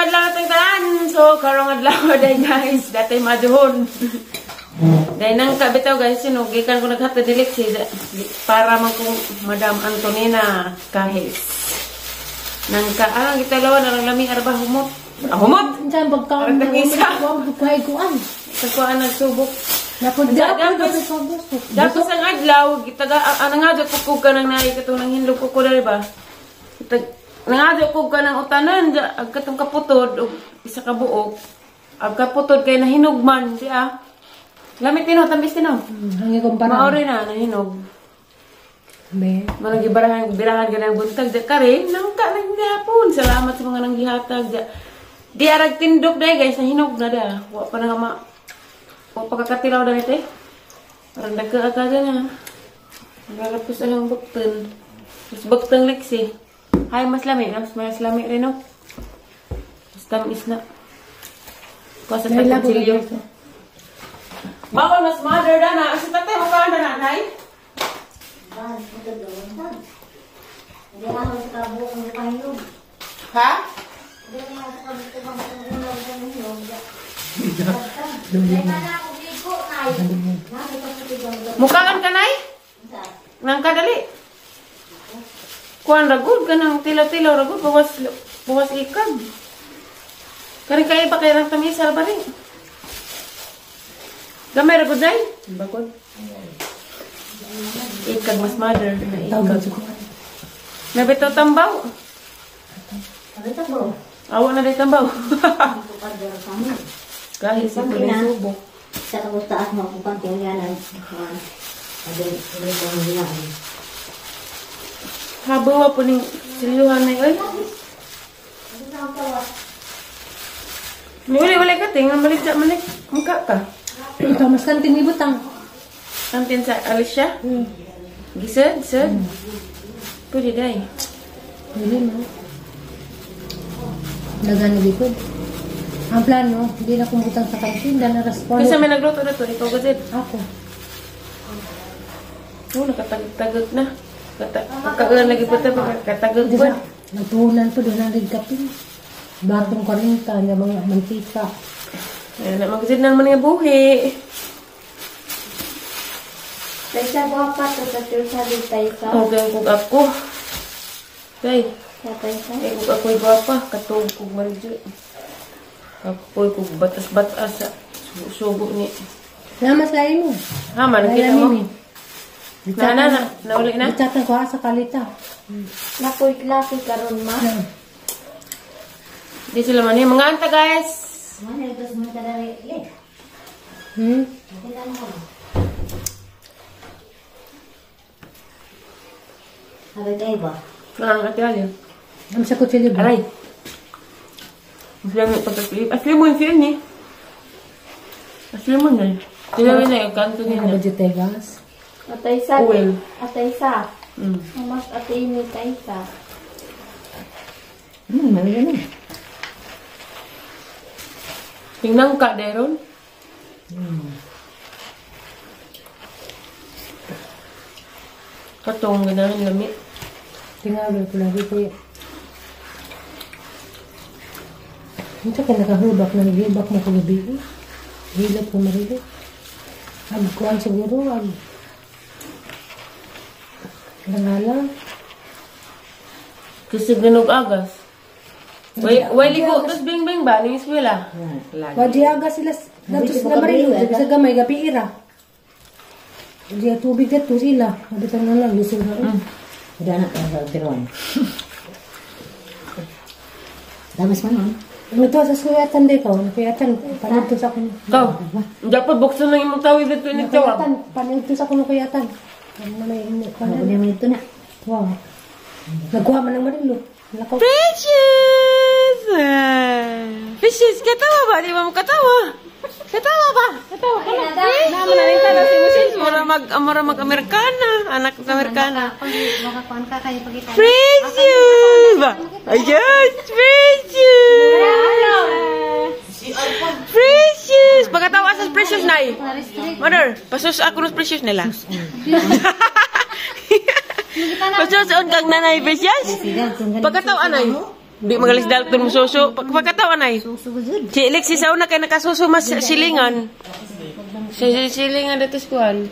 adlaw natong tanan. So karong adlaw day guys, datay maduhon. Day nang kabitaw guys, sino gikan ko naghatod ni Lexie para man kong Madam Antonina Kahis. Nang kaang gitalawan arang lami arba humot. Ah, humot. Unsa pagkaon Arang tag-isa. Kuhay kuan. Sa kuan nagsubok. Napod Dapat ang adlaw gitaga nangadyo ko ka nang naay katong nang hinlog ko dali ba. Nangadyo ko ka ng utanan ag katong kaputod og isa ka buok. Ag kaputod kay nahinugman di ah. Lamit tino tamis tino. Hangi kumpara. Maori na nahinog. Be. Mga gibarahan birahan ka ng buntag di kare nangka nang gihapon. Salamat sa mga nanggihatag di. Di arag tindok day guys nahinog na da. Wa pa na ma o pagkakatilaw na ito eh. Parang nagkaagada na. Nagalapos ang buktan. Mas buktang Lexie. Hay, mas lami. Mas lami rin, no? Mas tamis na. Kuha sa tagkutsilyo. Bawal mas mother na na. Asa tatay, mukhaan na nanay? Ha? Mukaan ka nay? Nang kadali. Kuan ragud ka nang tilaw-tilaw ragud bawas bawas ikag. Kari kay pa kay rang tamisal ba rin? Gamay ragud day? Bagod. Ikag mas mother na ikag. Nabitaw tambaw. Awa na day tambaw. Kahit sa kulay subok. Sa taas mo kung kanting yan ang habawa po ning silyuhan na yun. Wala ka tingnan balik sa malik mukha ka. Ikaw mas kantin ibutang. Kantin sa Alicia? Gisad, gisad. Pwede day. Pwede mo. Dagan na likod. Ang plano, hindi na kumutang sa kantin, dahil na-respond. Kasi may nagluto na to, ikaw kasi. Ako. Oo, nakatagag na. Pagkagan lagi po ito, pagkatagag po. Nagtuhunan po, doon ang rigkapin. Batong 40, niya mga mantika. Ayun na, magkasid na naman nga buhi. Taysa buha pa, sa taysa. Okay, kung ako. Kay. Taysa? Eh, kung ako'y gwapa, katog kong maridyo. Ako'y kung batas-batas sa sugo ni. Namas lain mo. Ha, manakita mo. Na, nauli na. Bitatan ko ha, sa kalita. Nakoy klase karon ma. Di sila man yun. Mga anta, guys. Habay tayo ba? Nakakatiwala. Ang sa kutsilyo ba? Aray. Asli mo yung film eh. Asli mo na eh. Sila na yung kanto niya na. Vegetable. Atay sa. Oil. Atay sa. Mas atay ni Taysa. Mali na. Tingnan ka, Deron. Katong ganahan lami. Tingnan ko lagi ko. Hindi ka nakahubak na naghibak mo kagabi. Hilot ko marilo. Agkuhan siguro. Ag langalang. Kasi ganog agas. Way ligo. Tapos bing-bing ba? Ning eskwela? Wadi agas sila. Datos na marilo. Sa gamay gabi ira. Di tubig dito sila. Mabitan na lang. Lusog na. Udah na ka tiron. Damas man on. Ito sa suyatan de ko. Nakuyatan panudto sa akong. Ikaw. Dapat buksan lang imong tawid dito ni Tawa. Nakuyatan panudto sa akong nakuyatan. Ano na may Ano na may ito na. Wow. Nagkuha man ng marilo. Precious! Precious, katawa ba? Di ba mo katawa? Katawa ba? Katawa ka na. Naman na rin tala si Musis. Mura mag-Amerikana. Anak sa Amerikana. Precious! Ba? Ayan! Precious! Precious! Pagkatawa sa Precious na eh. Mother, pasus ako ng Precious nila. Pasus on kang nanay, Precious? Pagkatawa, anay. Di magalis Dalton mo suso. Pagkatawa na eh. Si Alexis sa una kay nakasuso mas silingan. Si silingan dito sa kuan.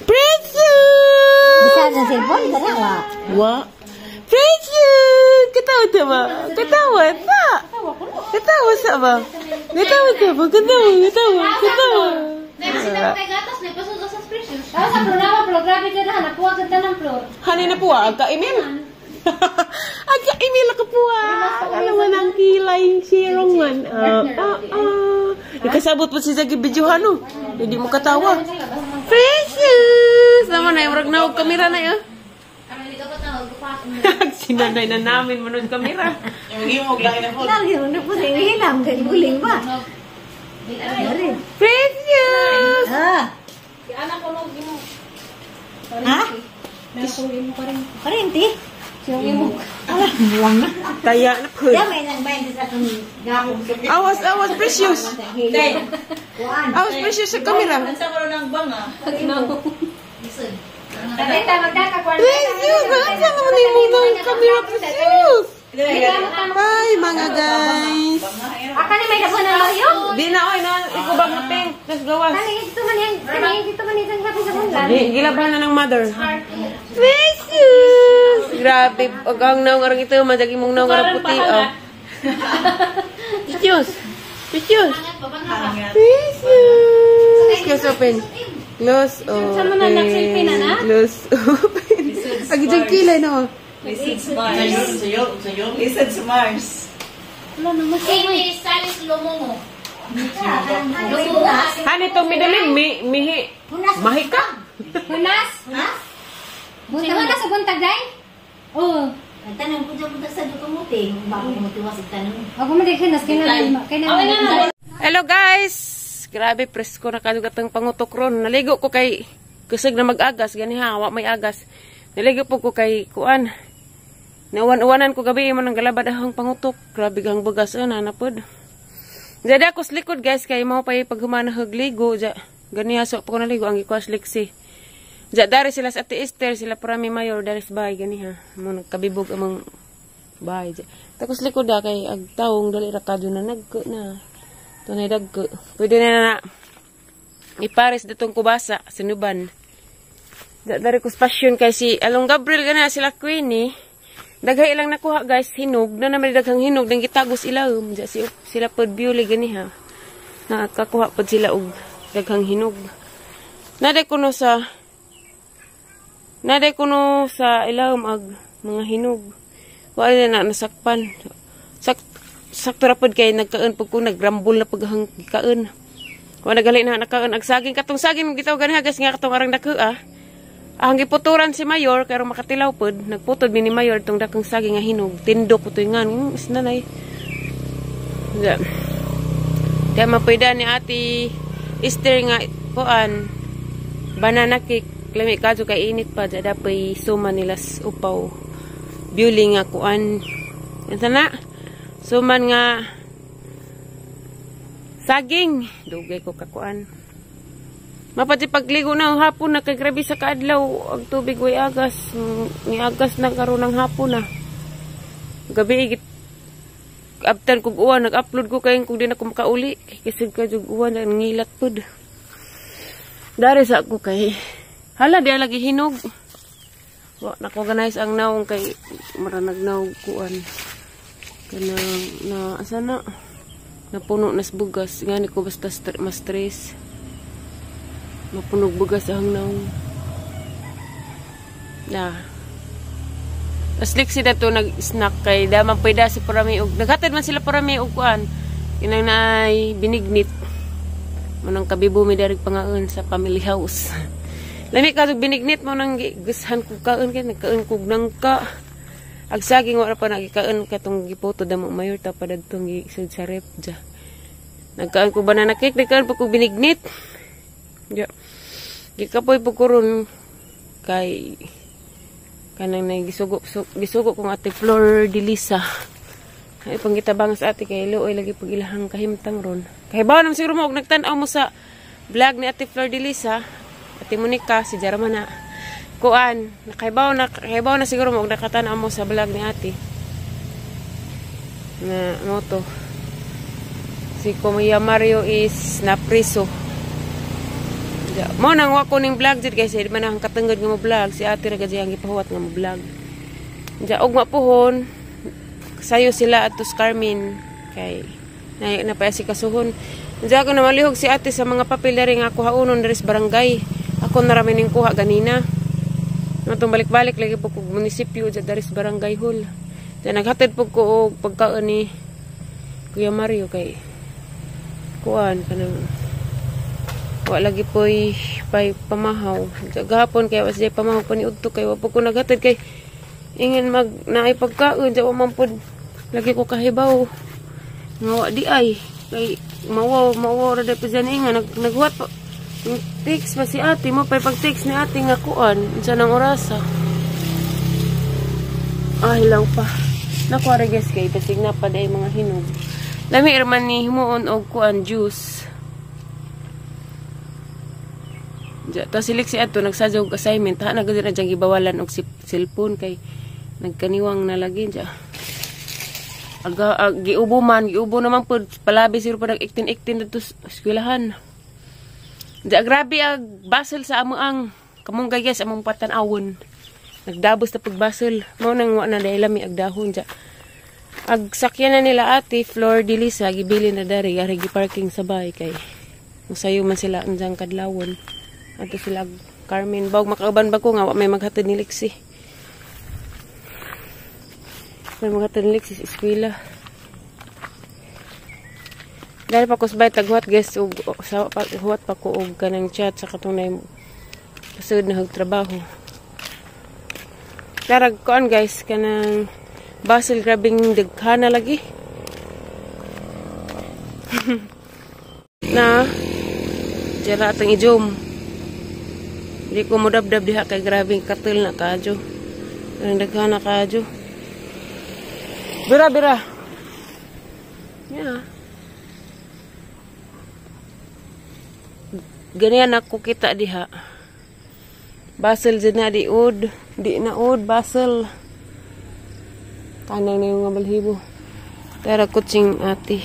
Precious! Bisa sa cellphone kana wa. Wa. Precious! Katawa ta ba? Katawa ta! Katawa sa ba? Katawa ta ba? Katawa, katawa, katawa. Tapos sa programa, pero grabe ka na, nakuha ka ng floor. Hani na po ah, agka-email. Agka-email ako po ah. Alam mo ang kilay, sirong man. Ah, ah, ah. Ikasabot po si Zagi videohan no. Hindi mo katawa. Precious! Naman na, murag na og kamera na yun. Sinanay na namin manood kamera. Lagi mo na po sa hilam kay guling ba. Precious! Ah. Ha? Kurente? Ala, buwang na. Taya na po. Ya may nang bayad sa akong gamo. Awas, awas, precious. Kuan. Awas, precious sa kamera. Precious! Asa naman yung muna ang kamera, precious? Hi, mga guys. Aka ni may dako na layo. Di na, oy, na, ikaw ba nga pink? Tapos gawas. Kani dito man yan, kani dito man yan sa sa Di, gilaban na ng mother. Precious! Grabe, pag ang naong arang ito, madagi mong naong arang puti. Oh. Precious! Precious! Precious! Close open. Close open. Saan mo na nag-selfie na na? Close open. Agi dyan kilay na. Oh. Listen to Mars. Listen to Mars. Hani itong midalim, mi, mihi. Mahi ka? Hunas? Hunas? Buntag hunas sa buntag day? Oo. Ang tanong ko dyan punta sa dukumuti. Bako mutiwas ang tanong. Ako man day hunas kay na kay na. Hello guys! Grabe, presko na kadugat ang pangutok ron. Naligo ko kay kusog na mag-agas. Gani ha, wa may agas. Naligo po ko kay kuan. Nawan-uwanan ko gabi mo nang galabad ang pangutok. Grabe gang bugas ana napod. Jadi ako sa likod guys kay mao pay paghumana hag ligo ja. Gani ha so pa ko naligo ang gikuas liksi. Ja dari sila sa Ate Esther, sila parami mayor dari sa bahay gani ha. Mo nagkabibog among bahay ja. Tapos likod da kay ag taong dali ra kadyo na nagko na. Tunay dagko. Pwede na na ipares ditong kubasa sinuban. Dari ko passion kay si Along Gabriel gana sila Queenie. Daghay ilang nakuha guys hinog na naman daghang hinog nang gitagos ilawom ja si sila pod Bewley gani ha. Nakakuha pod sila og daghang hinog. Naday kuno sa ilawom ag mga hinog. Wala na nasakpan. Sakto ra pod kay nagkaon pag ko nagrambol na paghang kaon. Wala gali na nakaon ag saging katong saging gitaw gani guys nga katong arang dako ah. Ang giputuran si Mayor kay makatilaw pod, nagputod mi ni Mayor tong dakong saging nga hinog. Tindok ko tuingan, nanay. Ja. Kaya mapweda ni Ate Esther nga kuan banana cake. Lami kadto kay init pa ja dapoy suma nila upaw. Bewley nga kuan. Unsa na? Suman nga saging. Dugay ko kakuan. Mapati pagligo na hapon na kay grabe sa kaadlaw ang tubig way agas ni agas na karon ng hapon na. Gabi igit abtan kog uwan nag-upload ko kay kung di na ko makauli kay ka jug uwan ngilat pud. Dari sa ako kay hala di lagi hinog. Wa na-organize ang naong kay maranag naog kuan. Kanang na asa na napuno nas bugas ngani ko basta mas stress. Mapunog bugas ang naong. Na. Aslik sila to nag-snack kay daman pweda si parami og naghatid man sila parami og kuan. Inang naay binignit. Manang kabibo mi darig pangaon sa family house. Lami ka og binignit mo nang gushan kog kaon kay nagkaon kog nangka. Ag saging wala pa nagikaon katong giputo damo mayor ta pa dadtong gisud sa rep ja. Nagkaon ko banana cake, nagkaon pa kog binignit. Ja. Gikapoy po ko ron kay kanang nay gisugo gisugo kong Ate Flor de Lisa. Ay pangitabang sa ate kay luoy lagi pag ilahang kahimtang ron. Kay ba nang siguro mo og nagtan-aw mo sa vlog ni Ate Flor de Lisa, Ate Monica si Jaramana. Kuan, nakaibaw na siguro mo og nakatan-aw mo sa vlog ni Ate. Na moto. Si Kuya Mario is napriso. Ja, mo nang wa ko ning vlog jud guys, di man ang katanggad nga mo vlog, si ate ra gud ang gipahuwat nga mo vlog. Ja, ugma pohon sayo sila ato sa Carmen kay na napaya si kasuhon. Ja, ako na malihog si ate sa mga papel diri nga ako haunon diri sa barangay. Ako na ra ning kuha ganina. Natong balik-balik lagi po kog munisipyo ja diri sa barangay hall. Ja, naghatid po ko og pagkaon ni Kuya Mario kay kuan kanang wa lagi po'y pay pamahaw. Gahapon kay wa siya pamahaw pa ni udto kay wa po ko naghatid kay ingin mag naay pagkaon ja wa man pod lagi ko kahibaw nga wa di ay kay mawaw mawaw ra pa dyan inga naghuwat pa text pa si ate mo pay pag text ni ate nga kuan unsa nang orasa ah hilaw pa nakuha ra guys kay basig na pa day mga hinog. Lami man ni himuon og kuan juice. Ja, ta silik si ato nagsadya og assignment ha na gud na diyang gibawalan og cellphone kay nagkaniwang na lagi ja. Aga ag, giubo man, giubo naman pud palabi siguro pa nag 18 18 didto sa eskwelahan. Ja, grabe ag basel sa amo ang kamunggay guys among patan-awon. Nagdabos ta pagbasel. Mao nang wa na dahil lami ag dahon ja. Ag sakyan na nila ate Flor de Lisa gibili na dari ari gi-parking sa bahay kay musayo man sila anjang kadlawon. Ato sila Carmen bawg makauban ba ko nga wa may maghatod ni Lexi. May maghatod ni Lexi sa eskwela. Dahil pa ko sa bahay taghuwat guys og sa huwat pa ko og kanang chat sa katong nay pasud na og trabaho. Darag kuan guys kanang basel grabing daghana lagi. Na jara atong i-zoom. Di ko modabdab diha kay grabing katil na kadyo. Ang daghana kadyo. Bira bira. Yeah. Ganyan ako kita diha. Basel dyan na di ud. Di na ud basel. Tanang na yung nga balhibo. Tara kutsing ate.